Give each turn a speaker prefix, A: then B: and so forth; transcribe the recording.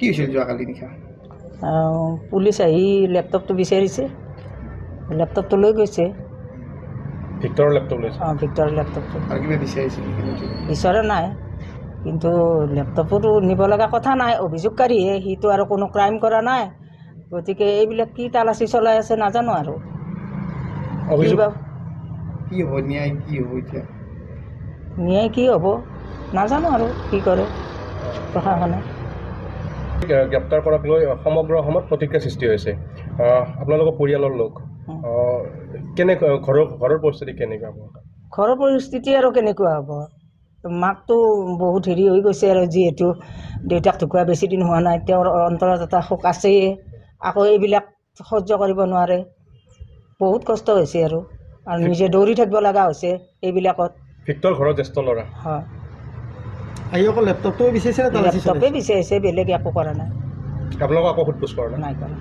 A: কি হৈছিল যোৱাকালি নিশা?
B: পুলিচ আহি লেপটপটো বিচাৰিছে, লেপটপটো লৈ গৈছে।
C: ভিক্টৰৰ লেপটপ লৈছে?
B: অঁ, ভিক্টৰৰ লেপটপটো।
A: আৰু কিবা বিচাৰিছিল নেকি?
B: বিচৰা নাই, কিন্তু লেপটপোতো নিব লগা কথা নাই। অভিযোগকাৰীহে, সিটো আৰু কোনো ক্ৰাইম কৰা নাই। গতিকে এইবিলাক কি তালাচী চলাই আছে নাজানো আৰু।
C: অভিযোগ
B: কিবা
A: কি হ'ব, ন্যায় কি হ'ব এতিয়া?
B: ন্যায় কি হ'ব নাজানো আৰু কি কৰে প্ৰশাসনে।
C: গ্ৰেপ্তাৰ কৰাক লৈ সমগ্ৰ অসমত প্ৰতিক্ৰিয়া সৃষ্টি হৈছে। আপোনালোকৰ পৰিয়ালৰ লোক কেনেকুৱা, ঘৰৰ পৰিস্থিতি কেনেকুৱা হ'ব?
B: ঘৰৰ পৰিস্থিতি আৰু কেনেকুৱা হ'ব, মাকটো বহুত হেৰি হৈ গৈছে আৰু যিহেতু দেউতাক ঢুকোৱা বেছি দিন হোৱা নাই, তেওঁৰ অন্তৰত এটা শোক আছেই। আকৌ এইবিলাক সহ্য কৰিব নোৱাৰে, বহুত কষ্ট হৈছে আৰু আৰু নিজে দৌৰি থাকিব লগা হৈছে এইবিলাকত।
C: ভিক্টৰ ঘৰৰ জ্যেষ্ঠ ল'ৰা।
B: হয়।
D: আহি অকল লেপটপটোৱে বিচাৰিছে নে তালাচী
B: লেপটপে
D: চলাইছে?
B: বিচাৰিছে, বেলেগ একো কৰা নাই।
C: আপোনালোকক আকৌ সোধ পোছ কৰা নাই?
B: নাই কৰা।